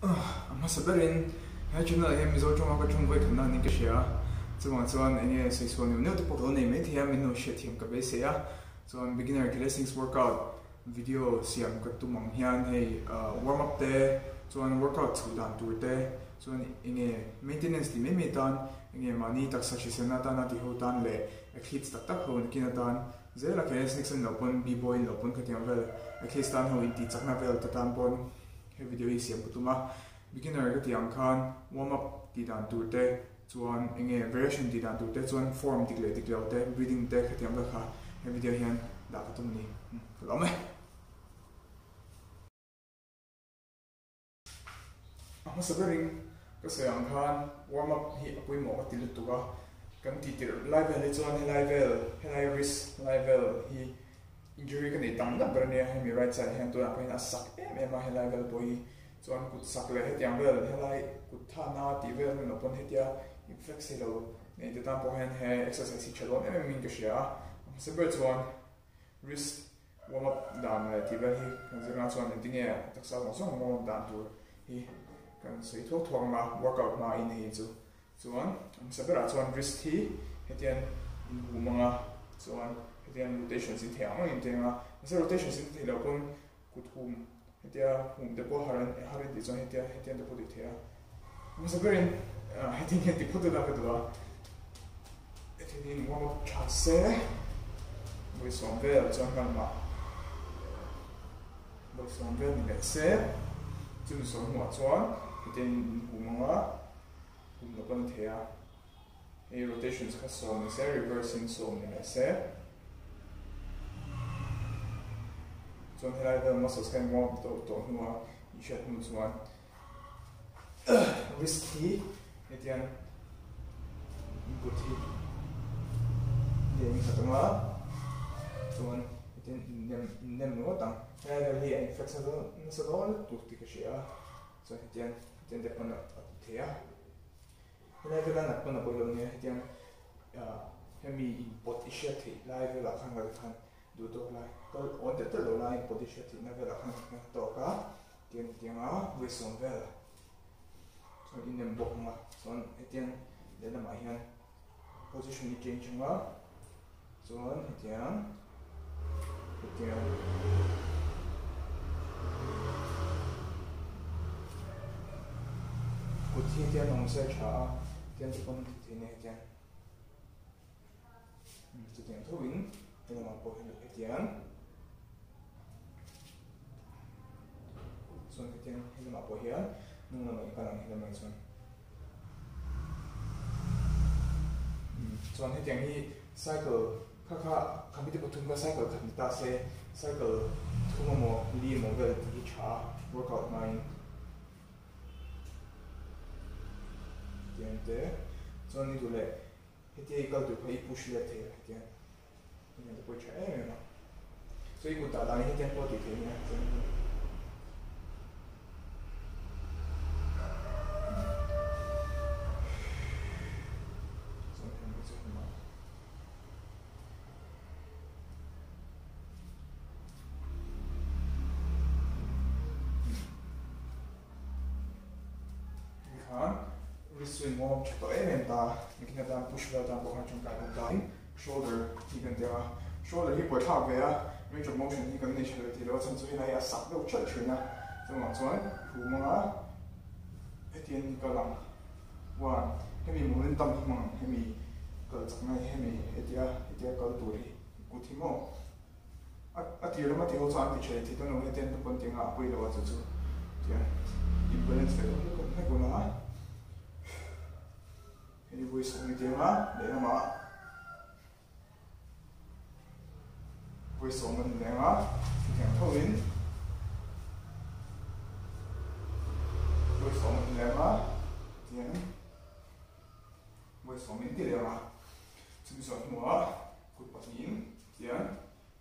A hmasa berin he channel ah hian Mizo tawnga ka tawng vawi khatna niin ka hria a, chuvang chuan eng nge sawi sual neuh neuh te pawh ka lo nei maithei a, min lo hriatthiam ka beisei a, chuan beginner calisthenics workout video siam ka tum ang hian hei warm up te chuan workout chhoh dan tur te chuan eng nge maintenance tih mai mai tan eng nge mahni taksa hriselna atana tih ho tan leh athletes tak tak ho nakin atan zela calisthenics an lo pawn b-boy an lo pawn khatiang vel athletes tan ho intih chakna vel te tan pawn He video hi siam ka tum a, beginner ka tih ang khan warm up tih dan tur te chuan eng nge variation tih dan tur te chuan form dik leh dik lo te breathing te khatiang vel kha he video hian dah ka tum a ni. Ka lawm e. A hmasa berin ka sawi ang khan warm up hi a pawimawh ka ti lutuk a, kan tih tirh lai vel hi chuan helai vel helai wrist lai vel hi Injury ka nei tam tak ber ania, hemi right side hian tunah pawh hian a sak em em a helai vel pawh hi chuan kut sak leh hetiang vel helai kut thahna tih vel hun loh pawn hetia in flex thei lo nei te tan pawh hian he exercise hi tha dawn em em in ka hria a, a hmasa ber chuan wrist warm up dan leh tih vel hi kan zir nga chuan engtinge taksa zawng zawng warm up dan tur hi kan sawi thuak thuak ang a workout hma in hei chu. Chuan a hmasa berah chuan wrist hi hetian in hum ang a, chuan hetian rotation sin thei ang ang in teng a, mahse rotation sin thei loh pawn kut hum hetia hum te pawh har har in tih chuan hetia hetian te pawh tih theih a. A hmasa berin hetiang hian ti phawt ila ka duh a, hetiang hian warm up tha se, vawisawm vel chuan hmanhmah vawisawm vel ni leh se, chumi sawm hnuah chuan hetian in hum ang a. Kum lo pawn a thei a, hei rotations kha sawm ni se, reverse in sawm ni leh se. Chuan helai vel muscles kha in warm tawh tawh hnua i hriat hnu chuan wrist hi hetiang kut hi leng khat anga chuan hetiang innem innem ringawt ang. Helai vel hi a in flex nasa dawn lutuk tih ka hria a. Chuan hetiang hetiang te pawn a ti thei a, helai vela nat pawn a pawi lo nia hetiang ah hemi inpawt i hriat theih lai velah khan kal khan duh tawk lai kal awn telh telh lo lai inpawt i hriat theihna velah khan ka tawk a tiang hetiang a vawisawm vel chuan inem bawk ang a chuan hetiang lehlamah hian. Position hi change ang a, chuan hetiang hetiang kut hi hetiang awm se a tha a, hetiang te pawn ti thei nia hetiang chutiang tho in helamah pawh hian hetiang chuan hetiang helamah pawh hian hnung lamah i kal ang helamah chuan. Chuan hetiang hi cycle kha kha khamite pathum kha cycle khat ni ta se cycle thum emaw li emaw vel tih hi tha a workout hmain hetiang te chuan ni duh leh hetia i kal tur kha i push let thei a hetiang hetiang te pawh i tha em em a chuan i kut dah dan hi hetiang pawh tih theih a nia chuan. Wrist warm tha tawh em em ta, nikin atan push vel tan pawh khan tangkai dawn ta. Shoulder hi kan tia a, shoulder hi buaithlak ve a, range of motion hi kan nei tha leh thei lo a, chhan chu helai hi a sak deuh thelh thin a, chuvang chuan hum anga hetiang hi kal ang, one hemi momentum hi hmang ang, hemi kal chakna hi hemi hetia hetia kal tur hi kut hi maw a tir lama tih ho chuan an ti tha leh thei dawn lo, hetiang te pawn tianga a pawi lo a chu chu tiang imbalance ve deuh hlek hlek awm a. Hei vawi sawm ni tiang a lehlamah vawi sawm a ni leng a chutiang tho in vawi sawm a ni leng a tiang vawi sawm in ti leng a chumi zawh hnuah kut pahnihin tiang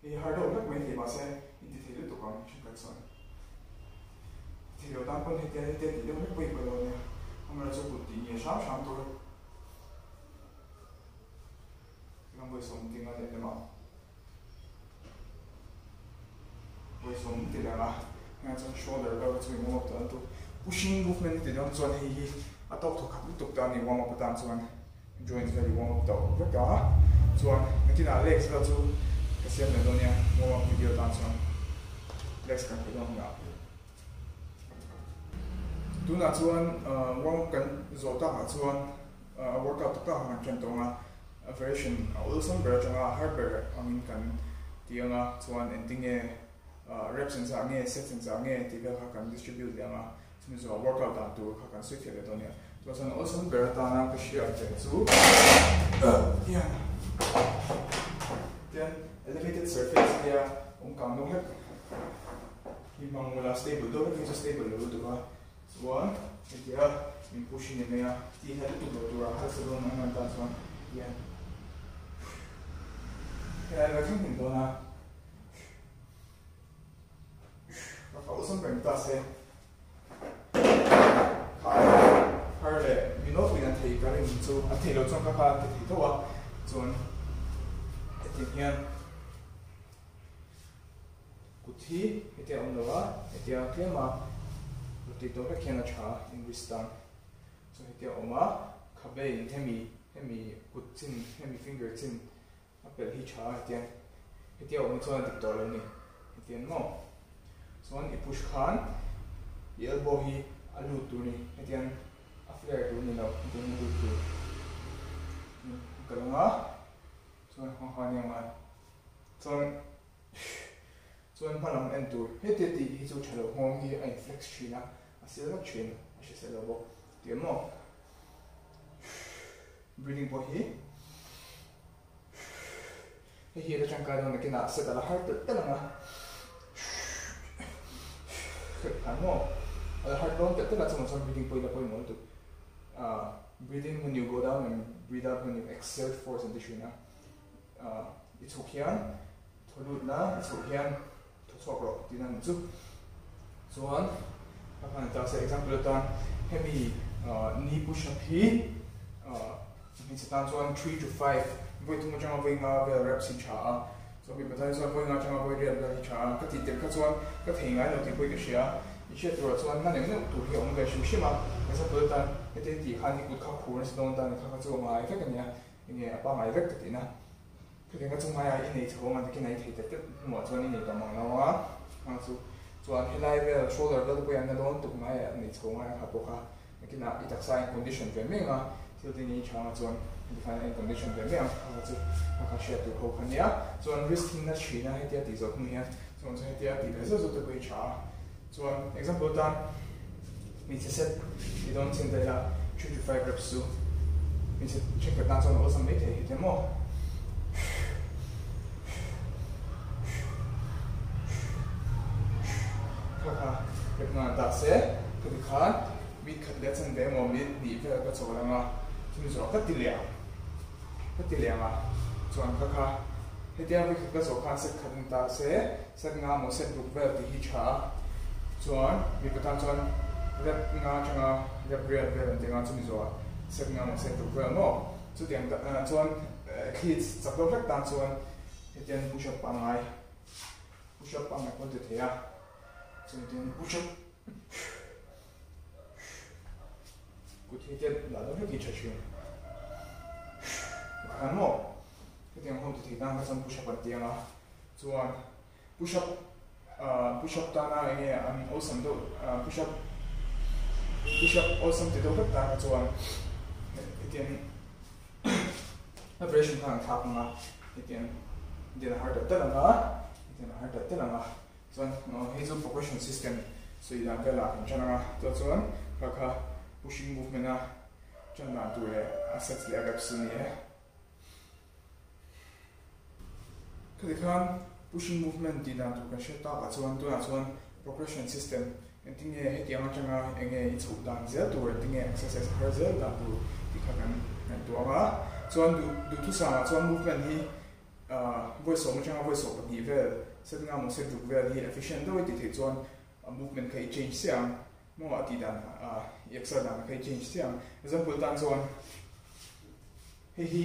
hei har deuh hlek mai thei mahse in ti thei lutuk ang thenkhat chuan thei lo tan pawn hetia hetia tih deuh hlek pawh i pawi lo ania amaherawhchu kut tih nge hram hram tur ram vawisawm tinga leh lamah vawisawm ti leh ang a hengah chuan shoulder vel chu in warm up tawh an tu. Pushing movement i ti dawn chuan hei hi a tawk thawk khat lutuk ta a ni warm up atan chuan joints vel i warm up tawh vek a chuan nakinah legs vel chu ka siam leh dawn nia warm up video atan chuan legs kan khawih dawn hunah. Tunah chuan warm up kan zawh takah chuan workout tak tak kan ṭan tawng a, a variation a awlsam ber aṭanga har ber angin kan ti ang a chuan engtinge Reps engzah nge, sets engzah nge tih vel kha kan distribute leh ang a, chumi zawhah workout dan tur kha kan sawi theih leh dawn nia. Chuan chuan awlsam ber atana ka hriat ve chu hian tian elevated surface nia awm kang deuh hlek hi hmang ula stable deuh hlek hi chu stable lo lutuk a, chuan hetia min push in mai a, tih hlek lutuk lo tura harsa dawn ang an tan chuan hian helai vel thleng thleng dawn a. Ka awlsam reng ta se. Kha har leh mi nawlpuiin an thei ka rin chu an thei lo chuan ka kha an ti thei tho a chuan hetiang hian kut hi hetia awm lo a hetia tlem a rotate deuh hlek hian a tha English tan chuan hetia awm a khabe in hemi hemi kut chin hemi finger chin A pelh hi tha a hetiang hetia awm hi chuan a dik tawh lo ni hetiang maw chuan i push khan i elbow hi a lut tur ni hetiang a flare tur ni lo hetiang a lut tur ka lang a chuan hma kha nia ngai chuan chuan hma lam en tur hetia tih hi chu tha lo nghawng hi a in flex thin a a sil vek thin a hrisel lo bawk tiang maw. Breathing pawh hi hei hi la tangkai dawn nakinah set a la har telh telh ang a khan maw a la har dawn telh telh a chungah chuan breathing pawh hi la pawimawh lutuk ah breathing when you go down and breathe out when you exert force an ti thin a ah i chhuk hian thaw lut la i chhoh hian thaw chhuak rawh tihna a ni chu chuan a hman ta se example atan hemi knee push up hi hmeichhe tan chuan 3 to 5 vawi thum atanga vawi nga vel reps hi tha a chuan mipa tan chuan vawi nga atanga vawi riat vel hi tha a ka tih tel kha chuan ka thei ngai lo tih pawh hi ka hria i hriat turah chuan na neuh neuh tur hi a awm ve hrim hrim a example atan heti tih khan i kut kha khur nasa dawn tan kha kha chu a ngai vek a nia enge a pangngai vek ka tihna. Khatiang ka chungaia i nei chho ang a takin a i thei tak tak hnuah chuan i nei tawh mang lo a, hmang chu chuan helai vel shoulder vel te pawh hi an la dawn tuk mai a nei chho ngai a kha pawh kha nakinah i taksa a in condition ve mek a thil te ni tha ang a chuan heti khan a in condition ve mek ang kha kha chu kha kha hriat tur ho kha nia chuan wrist hi na thin a hetia tih zawh hnu hian chuan chu hetia tih ve zeuh zeuh te pawh hi tha a chuan example tan hmeichhe set ti dawn chin ta ila 3 to 5 reps chu hmeichhe thenkhat tan chuan a awlsam maithei hetia maw. Kha kha rep ngan ta se ka ti khan mi khat leh chan ve emaw mi hnih vel ka chawl ang a chumi zawh ka ti leh ang ka ti leh ang a chuan kha kha hetia vi khat ka zawh khan set khat ni ta se set nga emaw set ruk vel tih hi tha a chuan mipa tan chuan rep nga atanga rep riat vel an ti ang a chumi zawhah set nga emaw set ruk vel maw chutiang chuan athletes chak deuh hlek tan chuan hetiang push up pangngai push up pangngai pawh an ti thei a chuan hetiang push up kut hi te lah deuh hlek hi tha thin khan maw hetiang ho ti thei tan kha chuan push up an ti ang a chuan push up push up tana enge an awlsam deuh push up push up awlsam ti deuh hlek tan kha chuan hetiang operation khan an thlak ang a hetiang hetiang a har telh telh ang a hetiang a har telh telh ang a chuan hei chu progression system sawi dan velah kan tan ang a chuan chuan kha kha pushing movement a tan dan tur leh a sets leh a reps chu a ni e. Khati khan pushing movement tih dan tur kan hriat takah chuan tunah chuan progression system engtinge hetiang atanga enge i chhoh dan zel tur engtinge exercise a har zel dan tur tih kha kan ngaihtuah ang a. Chuan duh duhthusangah chuan movement hi vawi sawm atanga vawi sawm pahnih vel set nga maw set ruk vel hi efficient deuh i tih theih chuan movement kha i change chiah ang maw a tih dan i exer dan kha i change chiah ang. Example tan chuan. Hei hi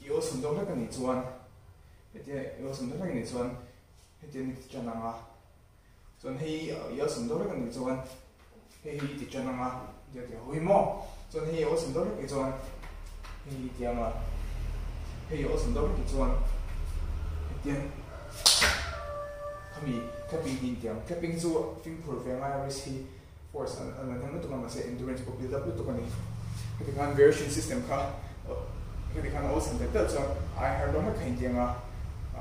i awlsam deuh hlek a nih chuan hetia i awlsam deuh hlek a nih chuan hetia ni ti tan ang a, chuan hei i awlsam deuh hlek a nih chuan. Hei hi i ti tan anga tia ti ho hi maw? Chuan hei awlsam deuh hlek hi chuan hei hi ti anga hei awlsam deuh hlek hi chuan hetiang khami clapping hi in ti ang. Clapping chu fimkhur ve ngai a wrist hi force an an hnem lutuk a mahse endurance pawh build up lutuk a ni. Heti khan variation system kha heti khan a awlsam tel tel chuan ai har deuh hlek kha in ti anga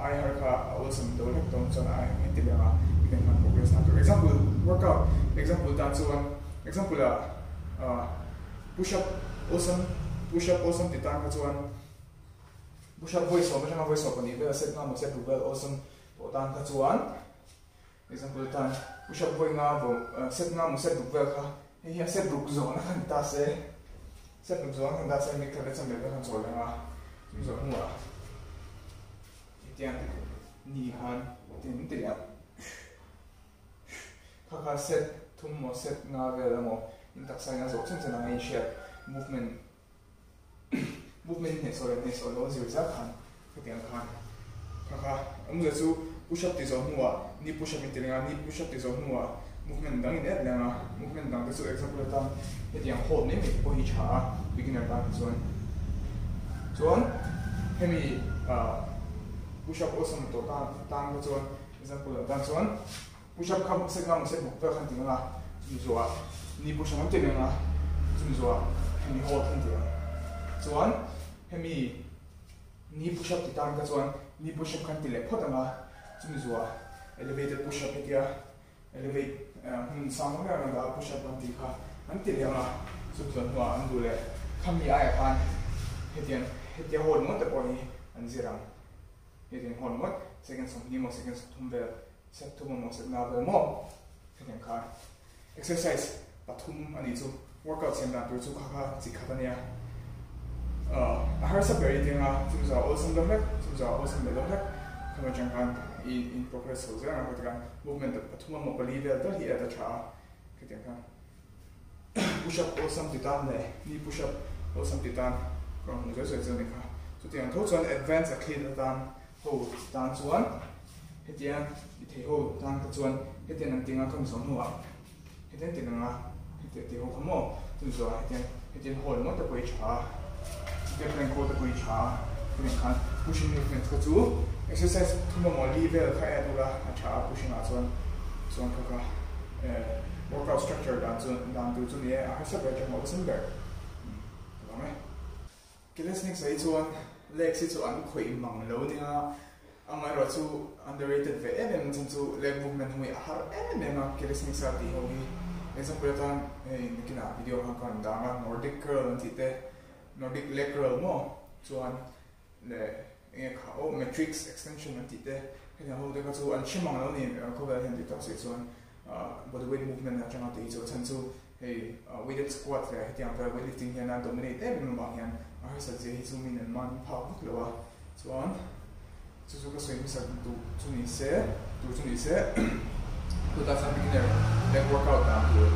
ai har kha a awlsam deuh hlek dawn chuan ai in ti leh anga hetiang khan progress dan tur. Example workout example tan chuan example ah push up awlsam push up awlsam ti tan kha chuan push up vawi sawm atanga vawi 20 vel set nga maw set ruk vel awlsam tawh tan kha chuan Example tan push up vawi nga vaw set nga maw set ruk vel kha hei hian set ruk zawhna kha ni ta se set ruk zawhna kha ni ta se mi khat leh chanve vel khan chawl reng a chumi zawh hnuah hetiang ni khan tin ti leh kha kha set thum maw set nga vel emaw in taksa in a zawh chen chen ang a inhriat movement Movement hnehsawh leh hnehsawh lo a zir zat khan hetiang khan kha kha awmzia chu push up ti zawh hnuah knee push up in ti reng a, knee push up ti zawh hnuah movement dang in et leng a, movement dang te chu example atan hetiang hold mai mai te pawh hi tha a beginner tan hi chuan chuan hemi ah push up awlsam tawh tan tan kha chuan example atan chuan Push up kha set nga maw set bawk vel khan ti ang a, chumi zawhah ni push up an ti reng a, chumi zawhah hemi hold an ti ang. Chuan hemi ni push up ti tan kha chuan ni push up khan ti leh phawt ang a, chumi zawhah elevated push up hetia elevate hmun sang ber anga dah push up an tih kha an ti leh ang a, chumi zawh hnuah an duh leh khami aiah khan hetiang hetia hold ngawt te pawh hi an zir ang. Hetiang hold ngawt second 20 maw second 30 vel Set thum a maw set nga vel maw? Hetiang kha exercise pathum a nih chu. Workout siam dan tur chu kha kha chi khat a nia. A harsa ber i tinga chumi zawh a awlsam deuh hlek, chumi zawh a awlsam leh deuh hlek. Khami atang khan i in progress chho zel ang a, hetiang khan movement pathum a maw pali vel tal hi add a tha a. Hetiang khan push up awlsam ti tan leh knee push up awlsam ti tan ka rawn hmuh zeuh zeuh chu a ni kha. Chutiang tho chuan advance athlete atan ho tan chuan Hetiang i thei ho tan kha chuan hetiang an tinga khami zawh hnuah hetiang ti nanga hetiang ti ho kha maw chumi zawhah hetiang hetiang hawl ringawt te pawh i tha a hetiang plank hawl te pawh i tha a hetiang khan pushing movement kha chu exercise thum emaw li vel kha add ula a tha a pushing ah chuan chuan kha kha eh workout structure dan chu dan tur chu ni e a harsa ber atang awlsam ber ka vang e. Calisthenics ah hi chuan legs hi chu an khawih mang lo nia, amaherawh chu underrated ve em em chhan chu leg movement ho hi a har em em a calisthenics a tih ho hi. Example atan hei nakinah video khan ka rawn dang a Nordic curl an tih te, Nordic leg curl maw chuan leh enge kha aw matrix extension an tih te hetiang ho te kha chu an hre mang lo ni khawvel hian tih tak si chuan body weight movement atanga tih hi chu a chhan chu Hei weighted squat leh hetiang vel weightlifting hian a dominate em em avang hian a harsat zia hi chu min an man phak vak lo a, chuan chu chu ka sawi hmasa duh chu ni se tur chu ni se chutah chuan beginner leg workout dan tur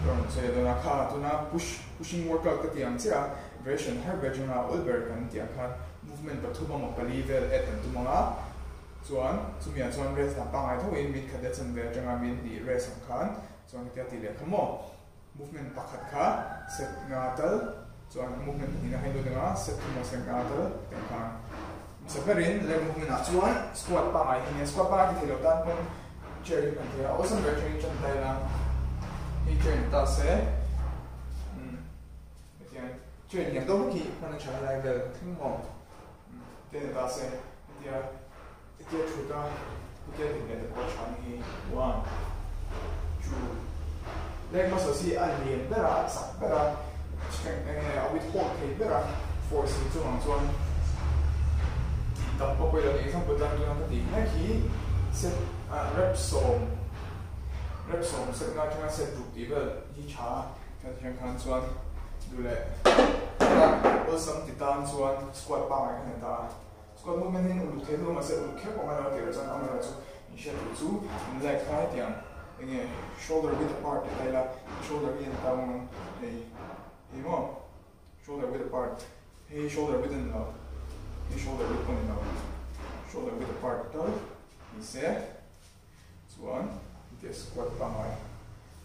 ka rawn sawi a dawn a, kha tuna push pushing workout ka ti ang chiah a variation har ber atanga awl ber kan tih ang khan movement pathum emaw pali vel add kan tum ang a, chuan chumi ah chuan rest dan pangngai tho in min khat leh chanve atanga min hnih rest ang khan Chuan hetia tih leh kha maw movement pakhat kha set nga tal chuan movement pahnihna kha in lut anga set thum ah set nga tal tiang khan hmasa berin leg movement ah chuan squat pangai hi nia squat pangai ti thei lo tan pawn chair hi hman thei a awlsam ber atangin tan ta ila hei chair ni ta se umm hetiang chair hniam deuh hlek hi hman a tha helai vel thleng maw umm te ni ta se hetia Hetia thut a, hetia din leh te pawh a tha ni hi. One, two, leg muscles hi a lian ber a, a chak ber a, strength eng nge a withhold thei ber a, force hi chungah chuan tih tam pawh pawh i lo ni. Example tan chuan ka tih mek hi set rep sawm, rep sawm set nga atanga set ruk tih vel hi tha a, hetiang khan chuan duh leh awlsam ti tan chuan squat pangngai kha ni ta a. Squat movement hian uluk thei hlawm mahse uluk kher pawh ngai lo a tirah chuan amaherawh chu in hriat duh chu in like kha hetiang enge shoulder width apart tih ta ila shoulder hi an tang ang hei hei maw shoulder width apart hei shoulder width a ni lo hei shoulder width pawh a ni lo shoulder width apart tal ni se chuan hetia squat pangngai.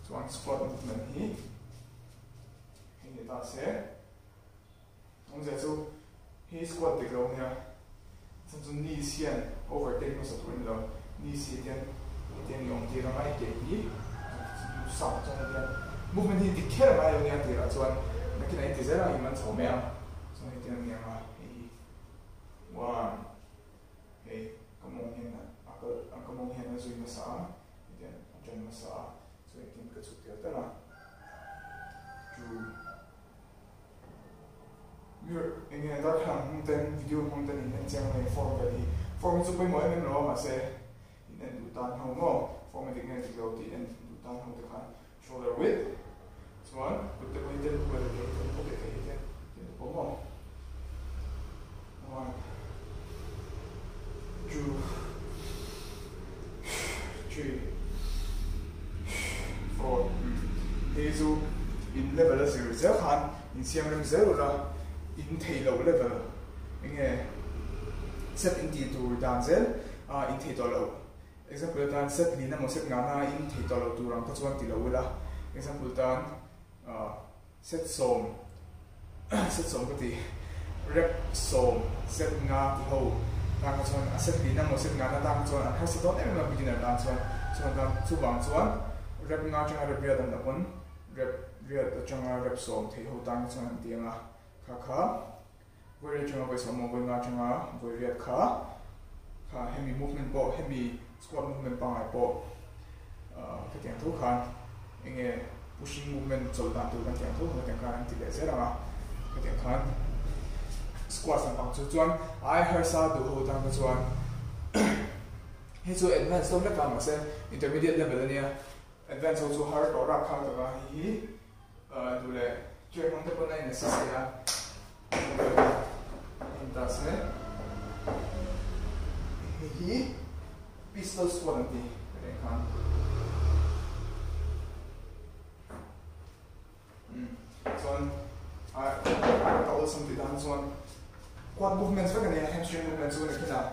Chuan squat movement hi hei ni ta se awmzia chu hei squat dik lo ania chhan chu knees hian overtake hmasa tur a ni lo knees hi hetiang hetiang ni awm tir anga i ke hi sak chuan hetiang movement hi dik kher ngai lo nia tirah chuan nakinah i ti zel ang i man chho mai ang chuan hetiang ni anga hei hi one hei ka mawng hian a kal ka mawng hian a zui nasa a hetiang a ṭan nasa a chuan hetiang ka chhuk tel tel a two Mirror eng nge darthlalang hmang ten video hmang ten in en chiang mai form vel hi form hi chu pawimawh em em lo a mahse in en duh tan ho maw form a dik nge dik lo tih en duh tan ho te khan shoulder width chuan kut te pawh hi ten kual leh ten pawh leh thei te ten te pawh maw one two three four hei chu in level a zir zel khan in siam rem zel ula in theih loh level eng nge set in tih tur dan zel a in theih tawh loh example atan set lin emaw set ngahna in theih tawh loh tur ang kha chuan ti lo ula example tan Set sawm set sawm ka ti rep sawm set nga ti ho tan kha chuan a set lin emaw set nga na tan kha chuan an harsa dawn em em a beginner tan chuan chuan tan chuvang chuan rep nga atanga rep riat an la pawn rep riat atanga rep sawm theih ho tan kha chuan an ti ang a kha kha vawi riat atanga vawi sawm emaw vawi nga atanga vawi riat kha kha hemi movement pawh hemi squat movement pangngai pawh ka tiang tho khan eng nge pushing movement chawlh dan tur kan tiang tho khan ka tiang khan an ti leh zel ang a ka tiang khan squat lampang chu chuan ai harsa duh ho tan kha chuan hei chu advance deuh hlek a mahse intermediate level ania advance ho chu har tawh rak kha taka hei hi duh leh chair hmang te pawn a in assist thei a heng ta se hei hi pistol squat an ti ka tih khan chuan a ka awlsam tih dan chuan quad movements vek a nia hamstring movement chu nakinah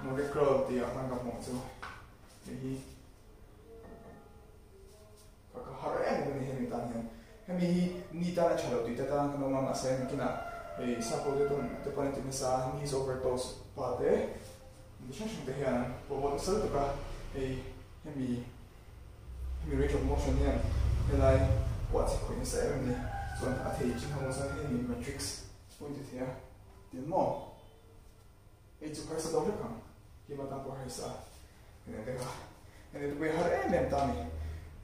nordic curl tih ah khan ka hmuh chu hei hi. Ka ka harh em em a ni hemi tan hian. Hemi hi ni tan a tha lo tih te tan kan awm a mahse nakinah hei sakhaw te tawn te pawn an ti nasa a knees over toes pa te mi hrang hrang te hian an pawhbawt nasa lutuk a hei hemi hemi range of motion hian helai kuah chhe khawih nasa em em a ni chuan a thei chin ho chuan hemi matrix pawh in ti thei a tin maw. Hei chu harsa deuh hlek ang, hlim atan pawh harsa a ni deuh a. Hei chu pawh har em em ta a ni.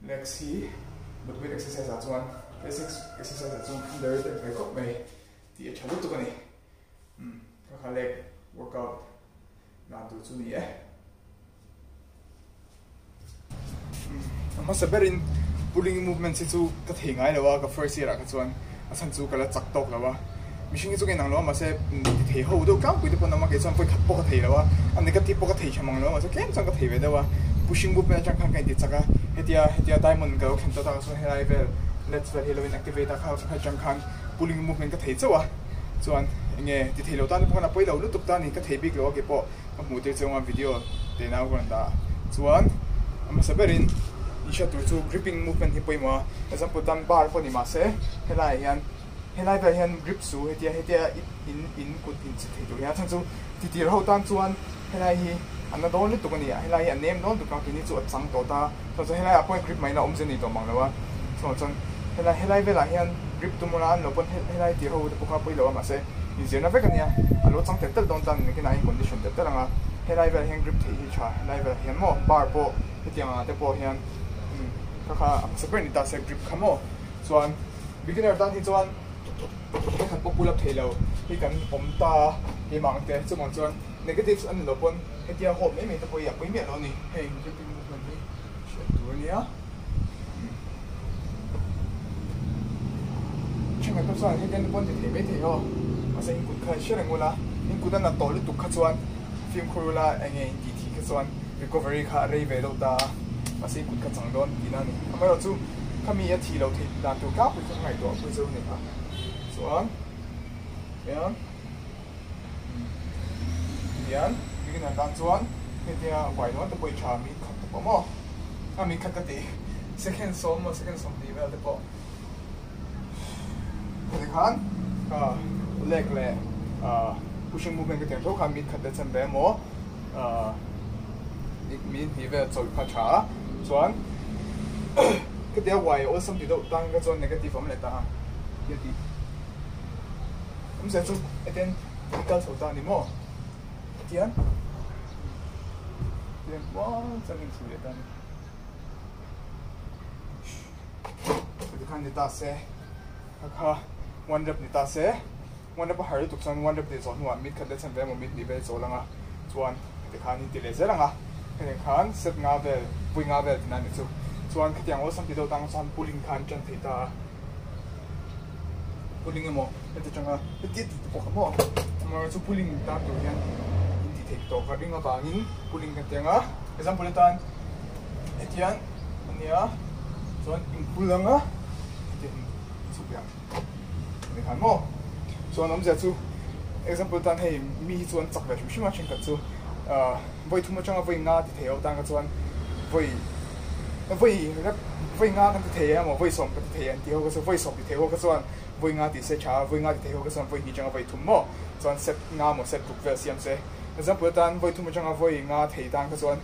Legs hi but weight exercise ah chuan basic exercise ah chuan underrated ve khawp mai tih a tha lutuk a ni. Umm kha kha leg workout dan tur chu ni e. A hmasa berin pulling movement hi chu ka thei ngai lo a ka first year ah kha chuan a chhan chu ka la chak tawk lo a mihring hi chu ka inang lo a mahse ti thei ho deuh tlangpui te pawh an awm a kei chuan vawi khat pawh ka thei lo a a negative pawh ka thei tha mang lo a mahse tlem chuan ka thei ve deuh a pushing movement atang khan ka inti chak a hetia hetia diamond ka lo thlen tawh takah chuan helai vel lats vel hi lo in activate a kha atang khan pulling movement ka thei chauh a chuan enge ti thei lo tan te pawh khan a pawi lo lutuk ta a ni ka thei bik lo a keipawh. Ka hmuh tir chunga video te nau ka rawn dah a, chuan a hmasa berin in hriat tur chu gripping movement hi pawimawh a, example tan bar pawh ni mahse helaiah hian helai velah hian grip su hetia hetia in in kut in chhe thei tur hian a chhan chu titir ho tan chuan helai hi a na dawn lutuk a ni a, helai hi a nem dawn lutuk a keini chu a chang tawh ta chuan chuan helaiah pawh hian grip mai la awmzia nei tawh mang lo a, chuvang chuan helai helai velah hian grip tum ula an lo pawn helai tir ho te pawh kha pawilo a mahse. Inzirna vek a nia, a lo chang tel tel dawn tan nakinah in condition tel tel ang a, helai velah hian grip theih hi tha, helai velah hian maw bar pawh hetiang ang ah te pawh hian umm kha kha a hmasa ber ni ta se grip kha maw chuan beginner tan hi chuan thenkhat pawh pull up thei lo hi kan awm ta keimah ang te chuvang chuan negatives a ni lo pawn hetia hold mai mai te pawh hi a pui miah lo a ni hei gripping movement hi hriat tur a nia. Thenkhat pawh chuan hetiang te pawh an ti thei maithei aw, mahse in kut kha hre reng ula, in kut a nat tawh lutuk kha chuan fimkhur ula eng nge in tih thih kha chuan recovery kha a rei ve deuh ta a, mahse in kut kha chang dawn tihna a ni. Amaherawh chu khami a thih loh theih dan tur tlangpui kha ka ngaihtuah pui zo ni kha chuan hian hian beginner tan chuan hetia uai dawn te pawh i tha mi khat te pawh maw a mi khat ka ti. Second 10 maw second 20 vel te pawh heti khan ka leg leh pushing movement ka tiang tho khan mit khat te chen ve emaw min hnih vel chawlh kha tha a chuan khatiang uai awlsam ti deuh tan kha chuan negative a awm leh ta a ti a ti awmzia chu hetiang i kal chho ta a ni maw hetiang hetiang muang changin chhui leh ta a ni. Tikhan ni ta se kha kha one rep ni ta se one rep a har lutuk chuan one rep tih zawh hnuah mit khat leh chhan ve emaw mit hnih vel chawl anga chuan tikhan in ti leh zel anga hetiang khan set nga vel pui nga vel tina ni chu chuan khatiang awlsam ti deuh tang chuan pulling khan tan thei ta a pulling emaw heti tanga heti tih te pawh kha maw amaherawhchu pulling tan tur hian in ti thei tawh ka ring avangin pulling kan ti anga example atan. Hetiang a nia chuan inpul anga hetiang chhuk leh ang ni khan maw chuan awmzia chu example tan hei mi hi chuan chak ve hrim hrim a thenkhat chu ah vawi thum atanga vawi nga ti thei ho tan kha chuan vawi vawi rep vawi nga kan ti thei emaw vawi sawm kan ti thei an tih ho kha chu vawi sawm ti thei ho kha chuan vawi nga tih se tha a vawi nga ti thei ho kha chuan vawi hnih atanga vawi thum maw chuan set nga maw set ruk vel siam se example atan vawi thum atanga vawi nga thei tan kha chuan.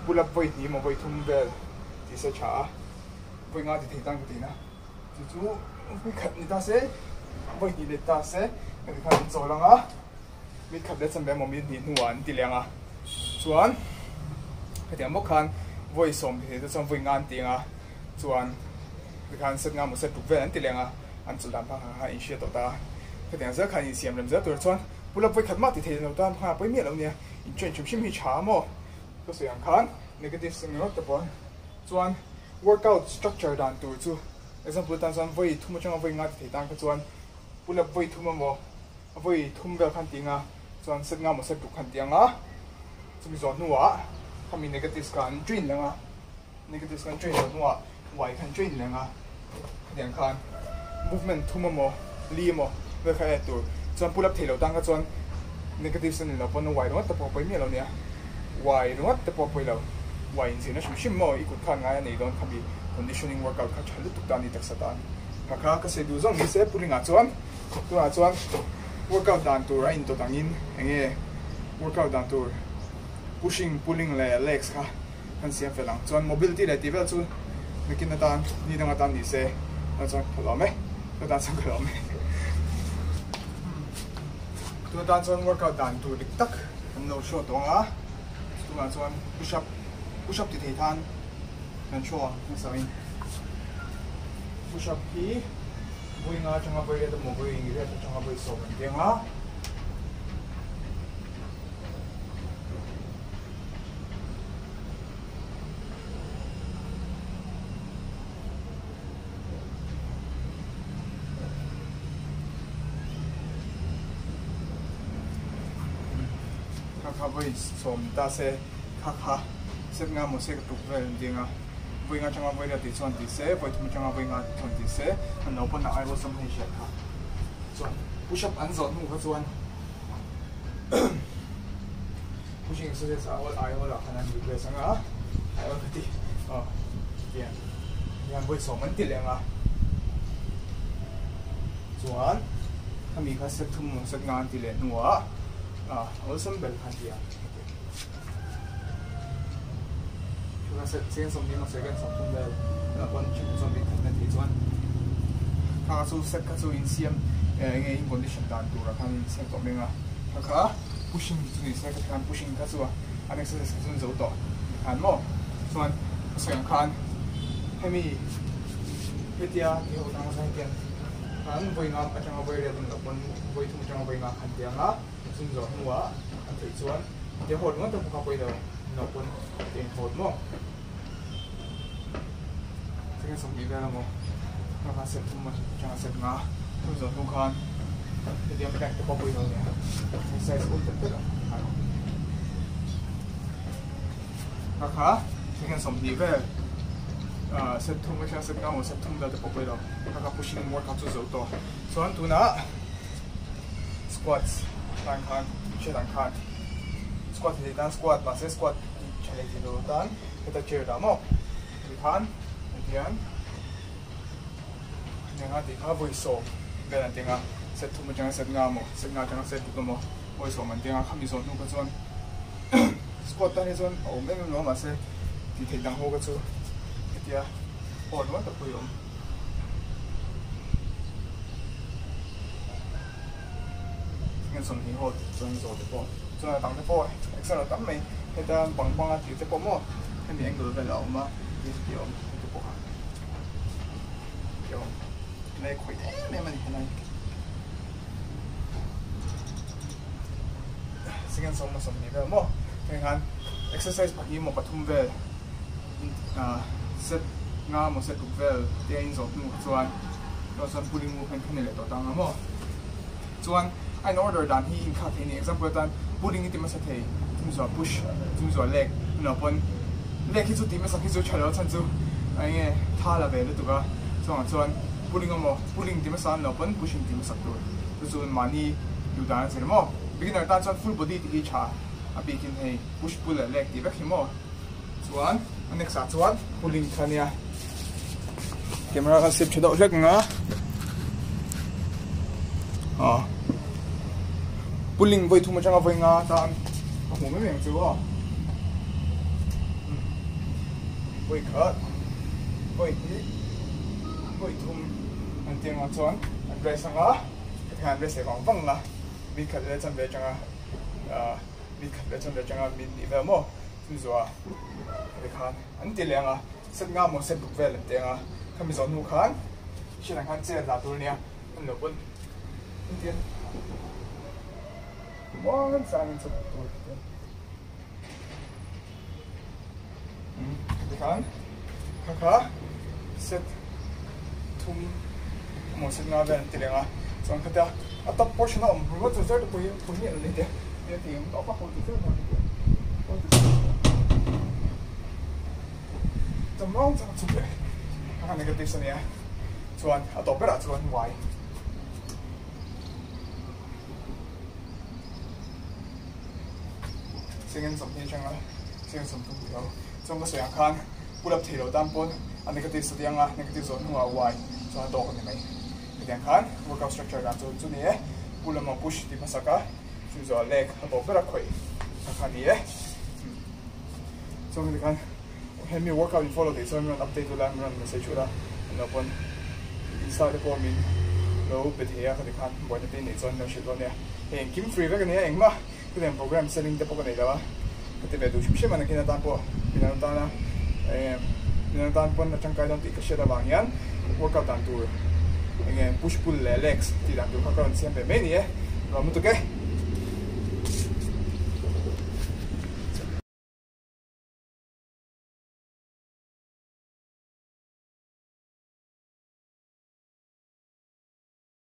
Pull up vawi hnih emaw vawi thum vel tih se tha a, vawi nga ti thei tan ka tihna chu chu vawi khat ni ta se, vawi hnih let ta se ka ti khan an chawl ang a, mit khat leh chanve emaw mit hnih hnuah an ti leh ang a, chuan hetiang bawk khan vawi sawm ti thei te chuan vawi nga an ti ang a, chuan tikhan set nga emaw set ruk vel an ti leh ang a, an chawlh dan phang kha inhriat tawh ta a, hetiang zel khan insiam rem zel tur chuan pull up vawi khat mah ti thei lo tan khan a pawi miah lo nia, intrain hrim hrim hi tha a maw. Ka sawi ang khan negative sing ringawt te pawh chuan workout structure dan tur chu example tan chuan vawi thum atanga vawi nga ti thei tan kha chuan pull up vawi thum emaw vawi thum vel khan ti anga chuan set nga emaw set ruk khan ti anga chumi zawh hnuah khami negatives kha an train leh anga negatives khan train zawh hnuah y khan train leh anga khatiang khan movement thum emaw li emaw vel kha en tur chuan pull up thei lo tan kha chuan negatives a ni lo pawn y ringawt te pawh a pawi miah lo nia y ringawt te pawh a pawi lo y inzirna hrim hrim maw i kut khan ngai a nei dawn khami conditioning workout kha tha lutuk ta a ni taksa tan kha kha ka sawi duh zawng ni se pulling ah chuan tunah chuan workout dan tur a intawt angin enge workout dan tur pushing pulling leh legs kha. Kan siam fel ang chuan mobility leh tih vel chu nakin atan ni dang atan ni se chuan chuan ka lawm e chu tan chuan ka lawm e chu tan chuan workout dan tur dik tak kan lo show tawh ang a chutah chuan push up push up ti thei tan kan show ang hmasa in push up hi vawi nga atanga vawi riat emaw vawi riat atanga vawi sawm an ti ang a. Kha kha vawi sawm ta se kha kha set nga maw se ka tuk vel an ding a vawi nga atanga vawi riat tih chuan ti se vawi thum atanga vawi nga chuan ti se an lo pawn a aiawh sam hei hriat kha chuan push up an zawh hnu kha chuan. Pushing exercise a awl ai awl ah khan an request anga ai awl ka ti aw tiang hian vawi sawm an ti leh anga chuan khami kha set thum maw set nga an ti leh hnuah ah awlsam ber kha an ti a chutah set cheng sawmhnih emaw second sawmthum vel a pawn chhungkaw chuan min khat na tih chuan kha chu set kha chu insiam enge in condition dan tur ah khan insiam tawh mai anga kha kha pushing chu ni se kha pushing kha chu an exercise kha chu an zo tawh tikhan maw chuan ka sawi ang khan hemi hetia ti ho tang chuan hetiang khan vawi nga atanga vawi riat in loh pawn vawi thum atanga vawi nga khan ti anga chumi zawh hnuah an theih chuan hetia haw ringawt te pawh kha pawi lo loh pawn ti in haw maw. Second 20 vel emaw kha kha set thum atanga set nga thum zawh hnu khan hetiang plank te pawh pawhin a nia exercise ul tel tel ang kha kha second 20 vel set thum atanga set nga emaw set thum vel te pawh pawhin lo kha kha pushing workout chu zo tawh chuan tunah squats tan khan hriat ang khan squat thei tan squat mahse squat tha leh thei lo tan heta chair dah maw. Tikhan Hetiang hetianga tih kha vawi sawm vel an teng a, set thum atanga set nga emaw set nga atanga set ruk emaw vawi sawm an teng a, khami zawh hnu kha chuan squat tan hi chuan a awm em em lo a mahse tih theih dang ho kha chu hetia aw nual tak pawh hi a awm. Second 20 ho chuan zawh te pawh chuan a dang te pawh exer a tam mai heta bang banga tir te pawh maw hemi angle vel a awm a ti a awm heti pawh kha ti a awm helai khawih em em a ni helai second 10 20 vel maw heng khan exercise pahnih emaw pathum vel set nga emaw set ruk vel te a inzawh hnu chuan chuan pulling movement kha ni leh tawh tang a maw. Chuan a in order dan hi in kha thei ni example atan pulling i ti hmasa thei chung zuah push chung zuah leg emaw pawn leg hi chu ti hmasa khi chu tha lo chhan chu eng nge tha la ve lutuk a chuangah chuan pulling emaw pulling ti hmasa an lo pawn pushing ti hmasak tur chu chu mahni duh dan a zir maw beginner tan chuan full body tih hi tha a bikin hei push pull leh leg tih vek hi maw chuan a next ah chuan pulling kha nia camera kha sip tha deuh hlek ang a ah pulling vawi thum atanga vawi nga tan a hmuh mai mai ang chu aw vawi khat vawi hnih vawi thum an tih angah chuan an rest ang a hetiang an rest leh vang vang a mi khat leh chanve atanga ah mi khat leh chanve atanga min hnih vel maw chu zuah heti khan an ti leh ang a. Set nga maw set ruk vel an ti ang a, khami zawh hnu khan hriat ang khan chair dah tur a nia, an lo pawn an ti a, muang changin chhuk tur a ti a, umm tikhan kha kha set thum emaw set nga vel an ti leh ang a, chuan khatia a top portion a awm ringawt chu zar te pawh hi pawh hi a ni te, tia ti ang tawh vak lo ti zel dawn a ni. Chawmrawng chang chhuk leh a kha negatives a nia chuan a tawp berah chuan y second 20 atanga second 30 tih lo chuan ka sawi ang khan pull up thei lo tan pawn a negatives a tiang a negative zawh hnuah y chuan a tawk a ni mai hetiang khan workout structure dan chu chu ni e pull emaw push tih hmasak a chu zawh leg a tawp berah khawih kha kha ni e. Chuan heti khan hemi workout in follow theih chuan min rawn update ula min rawn message ula an lo pawn insta te pawh min lo be thei a khati khan buaina te neih chuan min lo hrilh dawn nia hei engkim free vek ania engmah hetiang program selling te pawh ka nei lo a ka ti ve duh hrim hrim a nakin atan pawh midang tana midang tan pawn a tangkai dawn tih ka hriat avang hian workout dan tur enge push pull leh legs tih dan tur kha ka rawn siam ve mai a ni e nuam lutuk e.